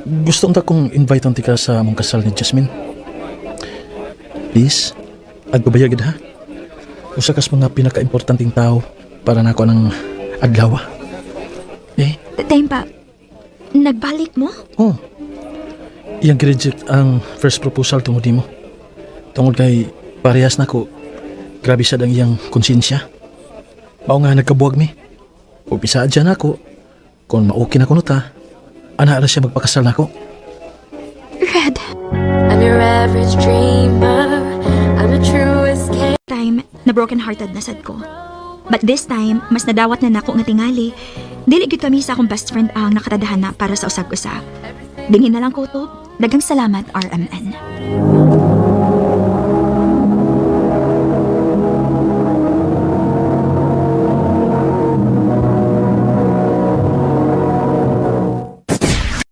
gusto unta kong invite tika sa among kasal ni Jasmine. Please, agbabayag ha. Usa kas mga pinaka-importanting tao para nako ng adlaw. Eh? Time pa, nagbalik mo? Oh. Iyang reject ang first proposal tungod nimo. Tungod kay parehas nako, grabe sad ang iyang konsensya. Mao nga nagkabuwag mi. Ug bisaad siya nako, kung mauki na kuno ta, ana ra siya magpakasal nako. Red. I'm your average dreamer. I'm the truest case. Time, na broken-hearted na sad ko. But this time, mas nadawat na nako nga tingali. Dili gyud kami sa akong best friend ang nakatadhana para sa usag-usa. Dinhi na lang ko to. Daghang salamat, RMN.